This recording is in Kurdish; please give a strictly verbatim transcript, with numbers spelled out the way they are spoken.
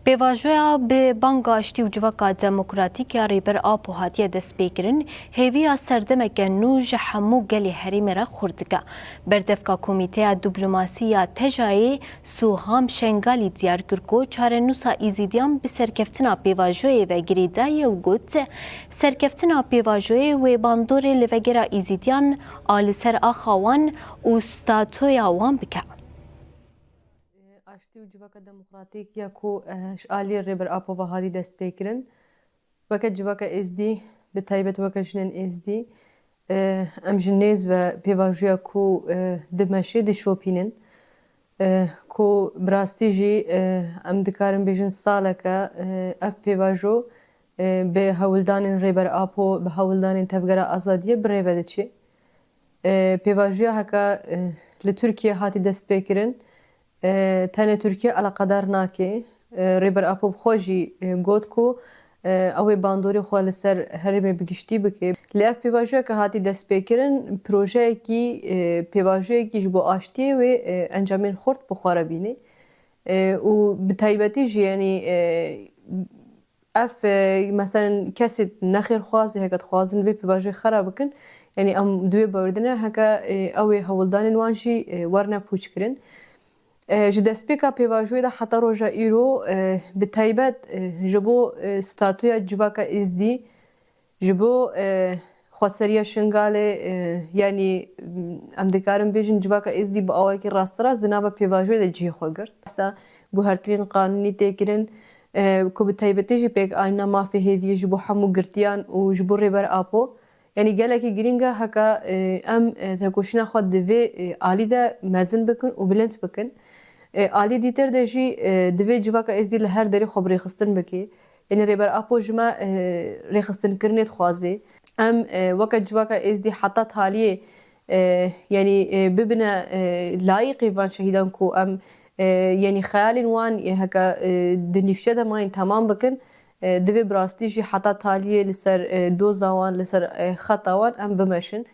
Pêvajoya bi banga aştî û civaka demokratîk ya Rêber Apo hatiye destpêkirin, hêviya serdemeke nû ji hemû gelê herêmê re xurt dike. Berdevka Komîteya Diplomasî ya Tejayê Suham Şengalî diyar kir ku çarenûsa Êzîdiyan bi serkeftina pêvajoyê ve girêdayî ye û got, serkeftina pêvajoyê wê bandorê li vegera Êzîdiyan a li ser axa wan û statoya wan bike. Aştî û civaka demokratîk ya ku, eh, ji aliyê Rêber Apo ve hatî destpêkirin. Weke civaka Êzdî, bi taybet weke jinên Êzdî, eh, em ji nêz ve pêvajoya ku, eh, dimeşe dişopînin. Eh, ku bi rastî jî, eh, em dikarin bêjin saleke, eh, ev pêvajo, eh, bi hewldanên Rêber Apo, bi hewldanên Tevgera Azadiyê bi rê ve diçe. Eh, pêvajoya heke, eh, li Tirkiye hatî destpêkirin, e, tenê Tirkiye eleqedar nake. E, Rêber Apo bi xwe jî, e, got ku, e, ew ê bandorê xwe li ser herêmê bi giştî bike. Li ev pêvajoyeke hatî destpêkirin, projeyekî, e, pêvajoyekî ji bo aştiyê wê, e, encamên xurt bi xwe re bîne. E, û bi taybetî jî, yanî, e, ev, e, meselen kesê nexêrxwazê heke dixwazin vê pêvajoyê xera bikin, yanî em di wê bawer de ne heke, e, ew ê hewldanên wan jî, e, werine pûçkirin. E, ji destpêka pêvajoyê de heta roja îro, e, bi taybet, e, ji bo, e, statuya civaka Êzdî, ji bo, e, xweseriya Şingalê, e, yanî, em dikarin bêjin civaka Êzdî bi awayekî rasterast di nava pêvajoyê de cihê xwe girt. Behsa guhertinên qanûnî tê kirin, e, ku bi taybetî jî pêkanîna mafê hêviyê ji bo hemû girtiyan û ji bo Rêber Apo. Yanî gelekî girîng e heke, e, em, e, tekoşîna xwe di vê, e, alî de mezin bikin û bilind bikin. E, alî dîtir de jî, e, divê civaka Êzdî li her derê xwe bi rêxistin bike. Yanî Rêber Apo ji me, e, rêxistinkirinê dixwaze. Em, e, weke civaka Êzdî heta taliyê, e, yanî, e, bibine, e, layîqê van şehîdan ku em, e, yanî xeyalên wan, e, heke, e, di nîvşe de mayîn temam bikin, e, divê bi rastî jî heta taliyê li ser, e, doza wan, li ser, e, xeta wan em bimeşin.